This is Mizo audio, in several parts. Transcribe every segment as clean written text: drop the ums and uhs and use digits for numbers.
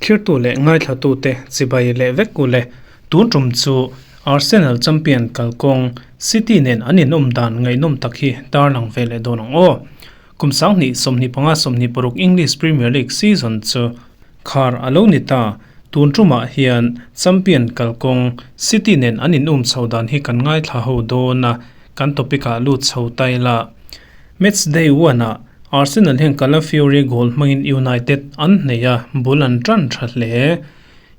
Thirtu leh ngaithlatute chibai leh vek u le. Tun tum chu Arsenal champion kalkawng City nen an inawm dan ngaihnawm tak hi tarlang ve leh dawn ang aw. Kum 2025 26 English Premier League season chu khar a lo ni ta. Tun tumah hian champion kalkawng City nen an inum chho dan hi kan ngaithla ho dawn a, kan topic ah lut chho ta ila. Match day one ah Arsenal hian Calafiori goal hmangin United an hneih a, bul an tan tha hle.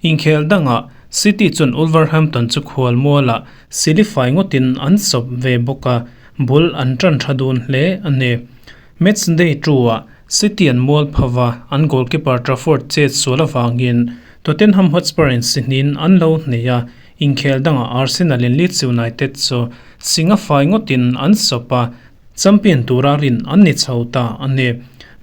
Inkhel dangah City chuan Wolverhampton chu khual mualah silifai ngawtin an sawp ve bawk a, bul an tan tha dun hle a ni. Match day two ah City an mual phova, an goalkeeper Trafford chet sual avangin Tottenham Hotspur in si hnin an lo hneih a, inkhel dangah Arsenal in Leeds United chu singa fai ngawtin an sawp a, Champion tura rin an ni chho ta a ni.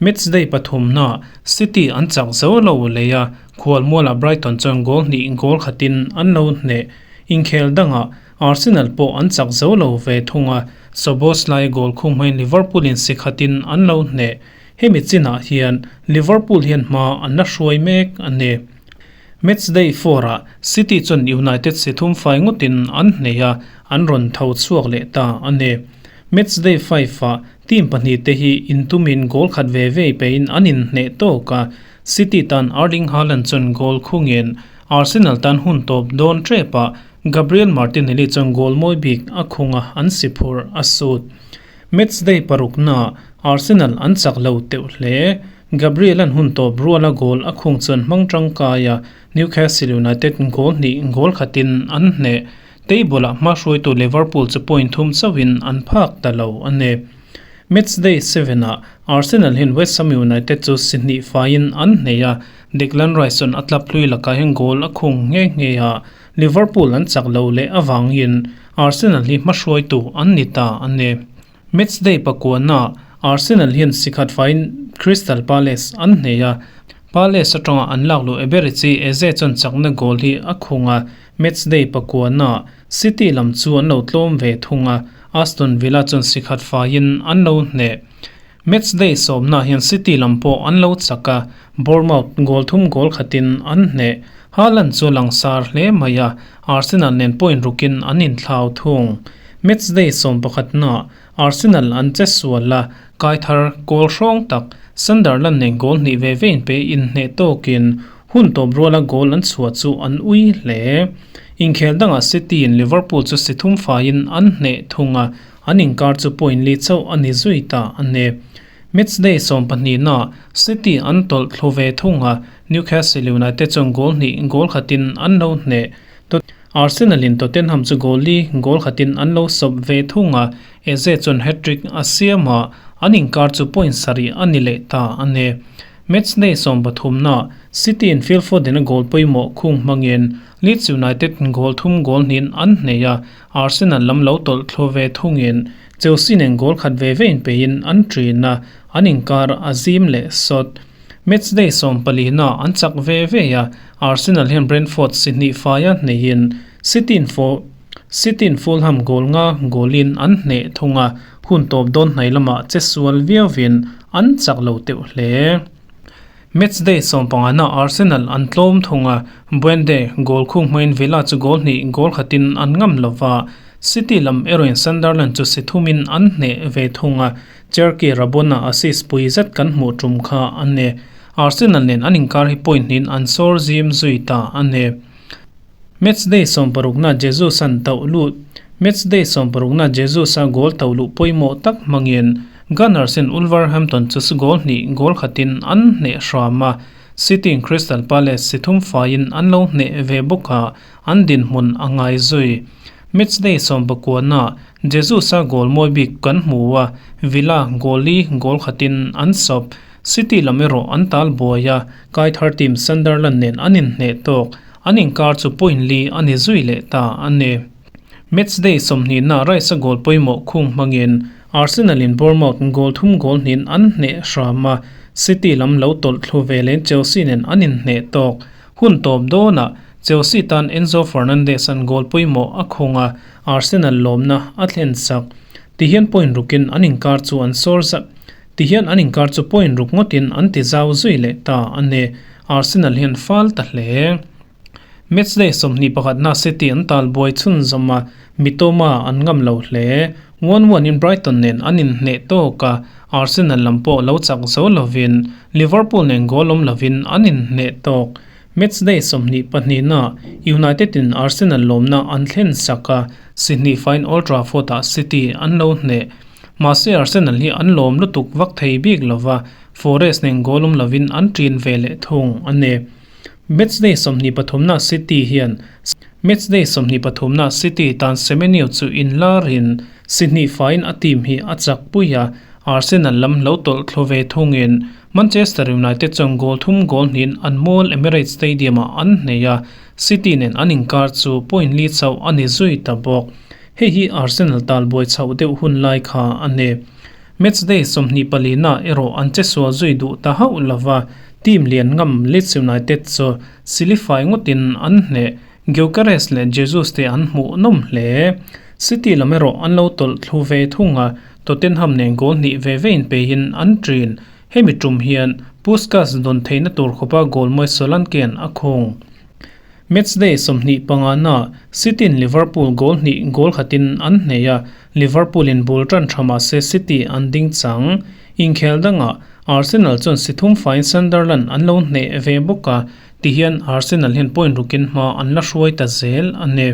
Match day pathumna City an chak zo lo lei a, khualmualah Brighton chuan goal hnih goal khatin an lo hneh. Inkhel dangah Arsenal pawh an chak zo lo ve thung a, Szoboszlai goal khung hmain Liverpool in si khatin an lo hneh. Hemi chinah hian Liverpool hian hma an la hruai mek a ni. Match day four-ah City chuan United si thum fai ngawtin an hneh a, an rawn tho chhuak leh ta a ni. Match day five-ah team pahnihte hi intumin goal khat ve ve pein an inhneh tawk a, City tan Erling Haaland chuan goal khungin Arsenal tan hun tawp dawn tepah Gabriel Martinelli chuan goal mawi bik a khung a, an si phurh a sut. Match day paruknaah Arsenal an chak lo teuh hle. Gabriel-a'n hun tawp ruala goal a khung chuan hmang tangkai a, Newcastle United goal hnih goal khatin an hneh. Table-ah hma hruaitu Liverpool chu point thum chauhin an phak ta lo a ni. Match day seven-ah Arsenal hian West Ham United chu si hnih faiin an hneh a, Declan Rice chuan a tlap hlui lakah hian goal a khung nghe nghe a, Liverpool an chak lo leh avangin Arsenal hi hma hruaitu an ni ta a ni. Match day pakuana Arsenal hian si khat faiin Crystal Palace an hneh a, Palace atanga an lak luh Eberechi Eze chuan chakna goal hi a khung a, Match day pakuana City lam chu an lo tlawm ve thung a, Aston Villa chuan si khat faiin an lo hneh. Match day sawmna hian City lam pawh an lo chak a, Bournemouth goal thum goal khatin an hneh. Haaland chu langsar hle mai a, Arsenal nen point rukin an inthlau thung. Match day 11na Arsenal an che sual a, kaithar goal hrawng tak Sunderland nen goal hnih ve ve in pe inhneh tawkin hun tawp ruala goal an chhuah chu an ui hle. Inkhel dangah City in Liverpool chu si thum faiin an hneh thung a, an inkar chu point li chauh a ni zui ta a ni. Match day 12na City an tawlh thlu ve thung a, Newcastle United chuan goal hnih goal khatin an lo hneh. Arsenal in Tottenham chu goal li goal khatin an lo sawp ve thung a, Eze chuan hat-trick a siam a, an inkar chu point sarih a ni leh ta a ni. Match day 13na City in Phil Foden a goal pawimawh khung hmangin Leeds United goal thum goal hnin an hneh a, Arsenal lam lo tawlh thlu ve thungin Chelsea nen goal khat ve ve inpeiin an ṭin a, an inkar a zim leh sawt. Match day 14na an chak ve ve a, Arsenal hian Brentford si hnih faia hneihin City in City in Fulham goal nga goal-in an hneh thung a, hun tawp dawn hnai lamah che sual viauvin an chak lo teuh hle. Match day 15na Arsenal an tlawm thung a, Buende goal khung hmain Villa chu goal hnih goal khatin an ngam lova, City lam erawhin Sunderland chu si thumin an hneh ve thung a, Cherki Rabona assist pui zet kan hmuh tum kha a ni. Arsenal nen an inkar hi point hnin an sawr zim zui ta a ni. Match day 16na Jesus an tauh lut Match day 16na Jesus a goal tauh luh pawimawh tak hmangin Gunners in Wolverhampton chu goal hnih goal khatin an hneh hram a, City in Crystal Palace si thum faiin an lo hneh ve bawk a, an dinhmun a ngai zui. Match day 19na Jesus a goal mawi bik kan hmu a, Villa goal li goal khatin an sawp. City lam erawh an tal buai a, kaithar team Sunderland nen an inhneh tawk. An inkar chu point li a ni zui leh ta a ni. Match day 20na Rice a goal pawimawh khung hmangin Arsenal in Bournemouth goal thum goal hnin an hneh hram a, City lam lo tawlh thlu ve leh Chelsea nen an inhneh tawk. Hun tawp dawnah Chelsea tan Enzo Fernandez an goal pawimawh a khung a, Arsenal lawmna a thlen sak. Tihian point rukin an inkar chu an sawr zat. Tihian an inkar chu point ruk ngawtin an ti zau zui leh ta a ni. Arsenal hi an fal ta hle. Matchday 21 na City an talbuai chhunzawm a, Mitoma an ngam lo hle. 1-1 in Brighton nen an inhneh tawk a, Arsenal lam pawh lo chak zo lovin Liverpool nen goal awm lovin an inhneh tawk. Matchday 22 na United in Arsenal lawmna an thlen sak a, si hnih faiin Old Trafford ah City an lo hneh. Mahse Arsenal hi an lawm lutuk vak thei bik lova, Forest nen goal awm lovin an ṭin ve leh thung a ni. Matchday 23 na City hian Matchday 23 na City tan Semenyo chu inlarin si hnih faiin a team hi a chak pui a, Arsenal lam lo tawlh thlu ve thungin Manchester United chuan goal thum goal hnihin an mual Emirates Stadium ah an hnei a, City nen an inkar chu point li chauh a ni zui ta bawk. Hei hi Arsenal talbuai chhoh deuh hun lai kha a ni. Matchday 24 na erawh an che sual zui duh ta hauh lova, team lian ngam Leeds United chu silifai ngawtin an hneh. Gyökeres leh Jesus te an hmuh nawm hle. City lam erawh an lo tawlh thlu ve thung a, Tottenham nen goal hnih ve ve in peihin an ṭin. Hemi tum hian Puskas dawn theihna tur khawpa goal mawi Solanke'n a khung. Matchday 25 na City in Liverpool goal hnih goal khatin an hnei a, Liverpool in bul ṭan ṭha mah se City an ding chang. Inkhel dangah Arsenal chuan si thum faiin Sunderland an lo hneh ve bawk a, tihian Arsenal hian point rukin hma an la hruai ta zel a ni.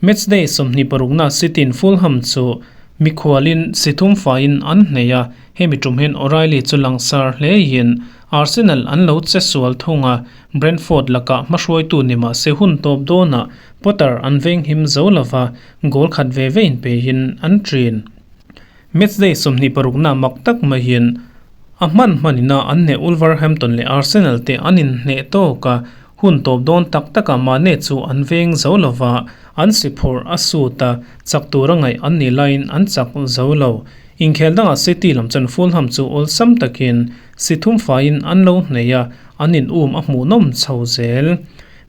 Matchday 26 na City in Fulham chu mikhualin si thum faiin an hnei a, hemi tum hian O'Reilly chu langsar hlein Arsenal an lo che sual thung a, Brentford lakah hmahruaitu ni mah se hun tawp dawnah Potter an veng him zo lova, goal khat ve ve in peihin an ṭin. Matchday 26 na mak tak maiin a hman hmanina an hneh Wolverhampton leh Arsenal te an inhneh tawk a, hun tawp dawn tak takah Mane chu an veng zo lova, an si phurh a sut a, chak tur a ngaih an nih laiin an chak zo lo. Inkhel dangah City lam chuan Fulham chu awlsam takin si thum faiin an lo hnei a, an in um a hmuh nawm chho zel.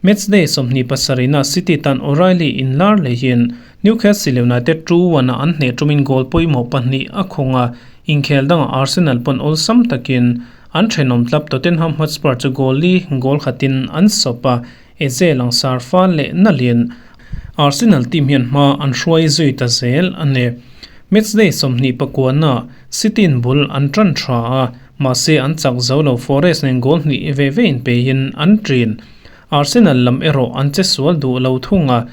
Matchday 27 na City tan O'Reilly inlar lehin Newcastle United 2-1 a an hneh tumin goal pawimawh pahnih a khawng a, inkhel dangah Arsenal pawn awlsam takin an thenawm tlap Tottenham Hotspur chu goal li goal khatin an sawp a, Eze langsar fal leh nalin Arsenal team hian hma an hruai zui ta zel a ni. Matchday 29 na City in bul an ṭan ṭha a, mahse an chak zo lo Forest nen goal hnih ve ve in peihin an ṭin. Arsenal lam erawh an che sual duh lo thung a,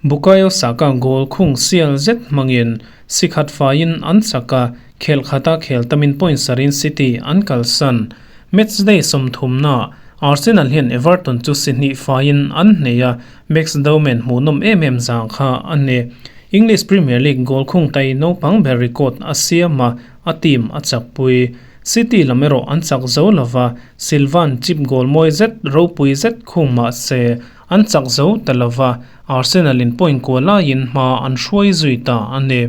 Bukayo Saka goal khung sial zet hmangin si khat faiin an chak a, khel khata khel tamin point sarin City an kalsan. Matchday 30 na Arsenal hian Everton chu si hnih faiin an hnei a, Max Dowman hmuh nawm em em zang kha a ni. English Premier League goal khung tai naupang ber record a siam a, a team a chakpui. City lam erawh an chak zo lova, Silvan chip goal mawi zet ropui zet khung mah se an chak zo ta lova, Arsenal in point kua laiin hma an hruai zui ta a ni.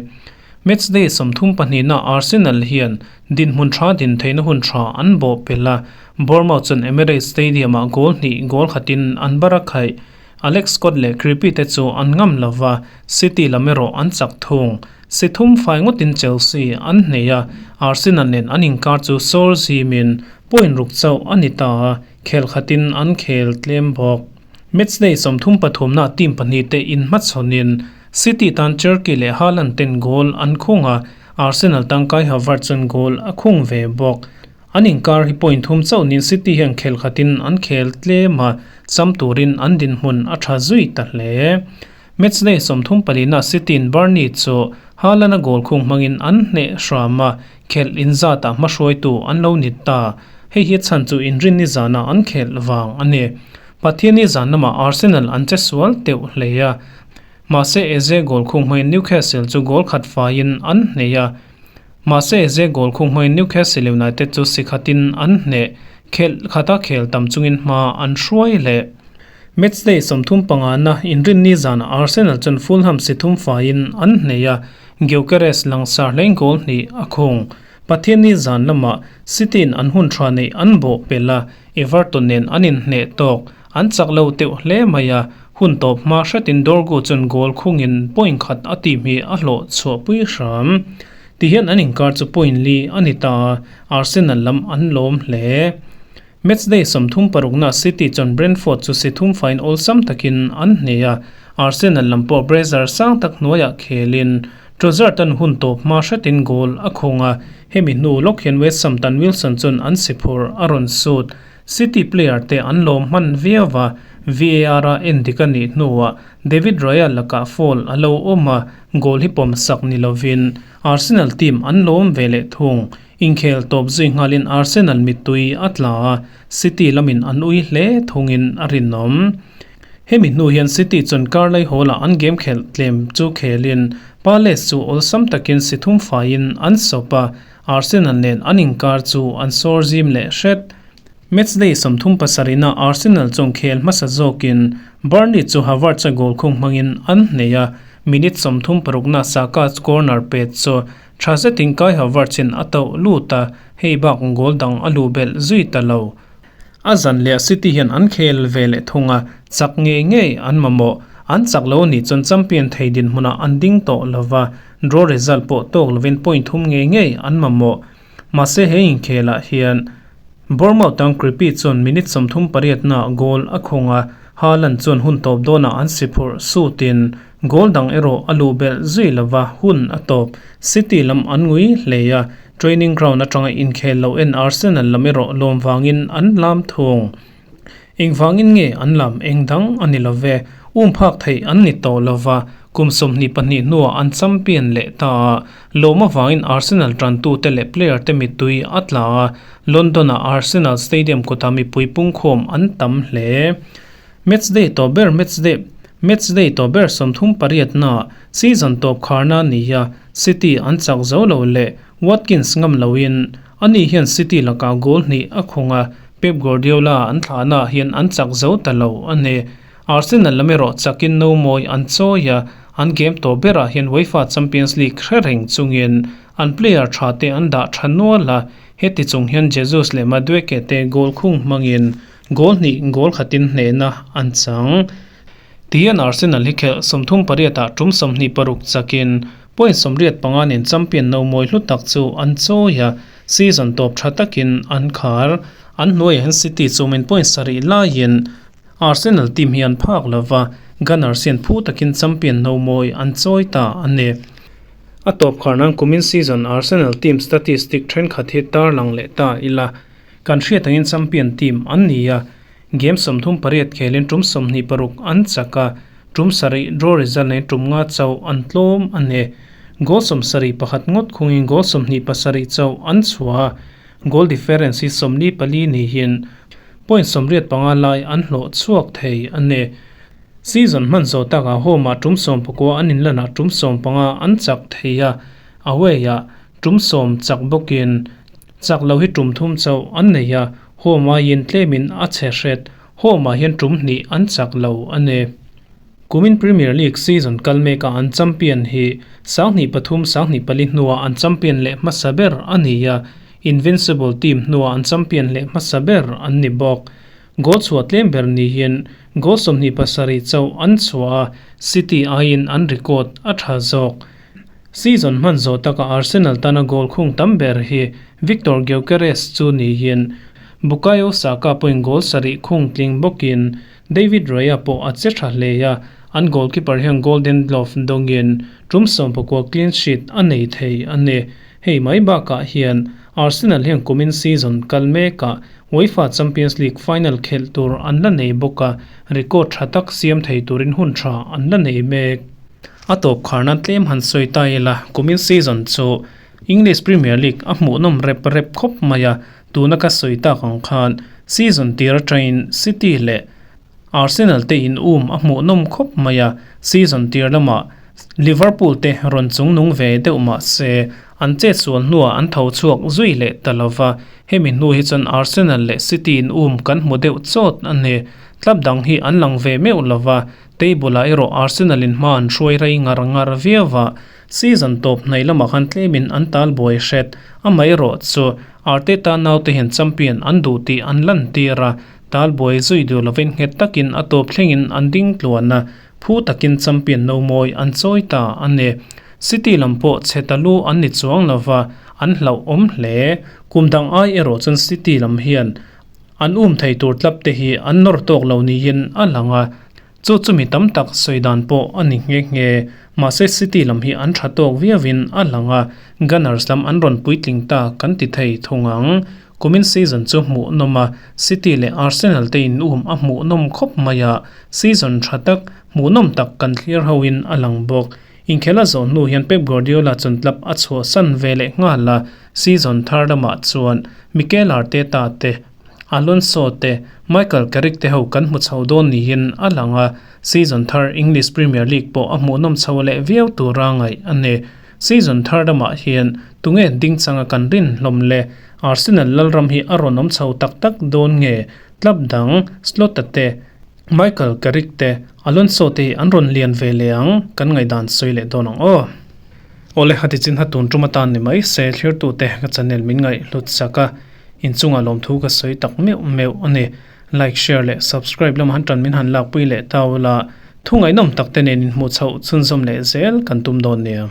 Matchday 32 na Arsenal hian dinhmun tha din theihna hun tha an bawh pel a, Bournemouth chuan Emirates Stadium ah goal hnih goal khatin an bar a khaih. Alex Scott leh Creepy te chu an ngam lova, City lam erawh an chak thung. Si thum fai ngawtin Chelsea an hnei a, Arsenal nen an inkar chu sawr zimin point ruk chauh a ni ta a, khel khatin an khel tlem bawk. Matchday 33 na team pahnih te inhmachhawnin City tan Cherki leh Haaland ten goal an khung a, Arsenal tan Kai Havertz chuan goal a khung ve bawk. An inkar hi point thum chauh nin City hian khel khatin an khel tlem a, cham turin an dinhmun a tha zui ta hle. Matchday 34 na City in Burnley chu Haaland a goal khung hmangin an hneh hram a, khel inzatah hmahruaitu an lo ni ta. Hei hi chhan chu inrin ni zana an khel wang a ni. Pathian ni zan lamah Arsenal an che sual teuh hle a. Mahse Eze goal khung hmangin Newcastle chu goal khat faiin an hnei a. Mahse Eze goal khung hmangin Newcastle United chu si khatin an hneh. Khel khata khel tam chungin hma an hruai leh. Matchday 35 na inrin ni zana Arsenal chuan Fulham si thum faiin an hnei a, Gyökeres langsar hlein goal hnih a khung. Pathian ni zan lamah City in an hun tha nei an bawh pel a, Everton nen an inhneh tawk. An chak lo teuh hle mai a, hun tawp hma hretin Dorgu chuan goal khungin point khat a team hi a hlawh chhuahpui hram. Tihian an inkar chu point li a ni ta a, Arsenal lam an lawm hle. Matchday 36 na City chuan Brentford chu si thum faiin awlsam takin an hneh a, Arsenal lam pawh pressure sang tak hnuaiah khelin Trossard an hun tawp hma hretin goal a khawng a, hemi hnu lawk hian West Ham tan Wilson chuan an si phur a rawn sut. City player te an lawm hman viau a, VAR a en dik a nih hnuah David Raya lakah foul a lo awm a, goal hi pawm sak ni lovin Arsenal team an lawm ve leh thung. Inkhel tawp zui nghalin Arsenal mittui a tla a, City lamin an ui hle thungin a rinawm. Hemi hnu hian City chuan Carlai Hall-ah an game khelh tlem chu khelin Palace chu awlsam takin si thum faiin an sawp a, Arsenal nen an inkar chu an sawr zim leh hret. Matchday 37-na Arsenal chuan khel hmasa zawkin Burnley chu Havertz-a goal khung hmangin an hneh a, minute 36-na Saka corner pet chu Tha zetin Kai Havertz-in a tauh lut a, hei bak goal dang a luh belh zui ta lo. A zan leh City hian an khel ve leh thung a, chak ngei ngei an mamawh. An chak lo anih chuan champion thei dinhmunah an ding tawh lo va, draw result pawh tawk lovin point thum ngei ngei an mamawh. Mahse he inkhelah hian Bournemouth ang Creepy chuan minute 38 naah goal a khawng a, Haaland chuan hun tawp dawnah an si phurh sutin goal dang erawh a luh belh zui lova hun a tawp. City lam an ngui hle a, training ground atanga inkhel lo en Arsenal lam erawh lawm vangin an lam thung. Engvangin nge an lam eng dang a ni lo ve, um phak theih an ni tawh lo va, kum 22 hnuah an champion leh ta a, lawm avangin Arsenal tantute leh player te mittui a tla a, London-a Arsenal Stadium kawtah mipui pungkhawm an tam hle. Matchday tawp ber Matchday Matchday tawp ber 38 naah season tawp kharna a ni a, City an chak zo lo leh Watkins ngam loin ani hian City lakah goal hnih a khawng a, Pep Guardiola an thlahnaah hian an chak zo ta lo a ni. Arsenal lam erawh chakin no mawi an chawi a, an game tawp berah hian UEFA Champions League hre reng chungin an player tha te an dah tha nual a, heti chung hian Jesus leh Madueke te goal khung hmangin goal hnih goal khatin hnehna an chang. Tihian Arsenal hi khelh 38 ah tum 26 chakin point 85 nen champion no mawi hlu tak chu an chawi a, season tawp tha takin an khar. An hnuaiah hian City chumin point sarih laiin Arsenal team hi an phak lova, Gunners hian phu takin champion no mawi an chawi ta a ni. A tawp khar nan kumin season Arsenal team statistic thenkhat hi tarlang leh ta ila, kan hriat angin champion team an ni a, Game 38 khelin tum 26 an chak a, tum sarih draw result nei tum nga chauh an tlawm a ni. Goal 71 ngawt khungin goal 27 chauh an chhuah a, goal difference hi 44 niin point 85 lai an hlawh chhuak thei a ni. Season hman zawh takah home-ah tum 19 an inlanah tum 15 an chak thei a, away-ah tum 10 chak bawkin chak lo hi tum thum chauh an nei a, Home aiin tlemin a chhe hret, home ah hian tum hnih an chak lo a ni. Kumin Premier League season kal mekah an champion hi 2003 2004 hnuah an champion leh hmasa ber a ni a, Invincible team hnuah an champion leh hmasa ber an ni bawk. Goal chhuah tlem ber niin goal 27 chauh an chhuah a, City aiin an record a tha zawk. Season hman zawh taka Arsenal tana goal khung tam ber hi Viktor Gyökeres chu niin Bukayo Saka pawhin goal sarih khung tling bawkin David Raya pawh a che tha hle a, an goalkeeper hian Golden Glove dawngin tum 19 clean sheet a nei thei a ni. Hei mai bakah hian Arsenal hian kumin season kal mekah UEFA Champions League final khelh tur an la nei bawk a, record tha tak siam thei turin hun tha an la nei mek. A tawp kharna tlem han sawi ta ila, kumin season chu English Premier League a hmuhnawm rep rep khawp mai a, tuna ka sawi tak ang khan season tir atangin City leh Arsenal te in um a hmuhnawm khawp mai a, season tir lamah Liverpool te rawn chungnung ve deuh mah se an chetsual hnuah an tho chhuak zui leh ta lova, hemi hnu hi chuan Arsenal leh City in um kan hmu deuh chawt a ni. Club dang hi an lang ve meuh lova, Table ah erawh Arsenal in hma an hruai rei ngar ngar viau a, season tawp hnaih lamah khan tlemin an tal buai hret. Amaherawh chu Arteta naute hian champion an duh tih an lantir a, tal buai zui duh lovin nghet takin a tawp thlengin an ding tluan a, phu takin champion no mawi an chawi ta a ni. City lam pawh chhe ta lu an ni chuang lova, an hlauhawm hle. Kum dang ai erawh chuan City lam hian. An um thei tur club te hi an nawr tawk lo niin a lang a, chu chu mi tam tak sawi dan pawh a ni nghe nghe. Mahse City lam hi an tha tawk viauin a lang a, Gunners lam an rawn puitling ta kan ti thei thung ang. Kumin season chu hmuhnawm a, City leh Arsenal te in um a hmuhnawm khawp mai a, season tha tak, hmuhnawm tak kan thlir hoin a lang bawk. Inkhel a zawh hnu hian Pep Guardiola chuan club a chhuahsan ve leh nghal a, season thar lamah chuan Mikel Arteta te, Alonso te, Michael Carrick te ho kan hmu chho dawn niin a lang a, season thar English Premier League pawh a hmuhnawm chho leh viau tura ngaih a ni. Season thar lamah hian tunge ding changa kan rin hlawm le? Arsenal lalram hi a rawn awm chho tak tak dawn nge? Club dang, Slot-a te, Michael Carrick te, Alonso te hi an rawn lian ve leh ang, kan ngaihdan sawi leh dawn ang aw. Awle hati chin ha tun tum atan ni mai se thlirtute ka channel min ngaih hlut sak a, inchungah lawmthu ka sawi tak meuh meuh a ni. Like, share leh subscribe lamah han tan min han lakpui leh ta ula, thu ngaihnawm tak te nen inhmuh chhoh chhunzawm leh zel kan tum dawn nia.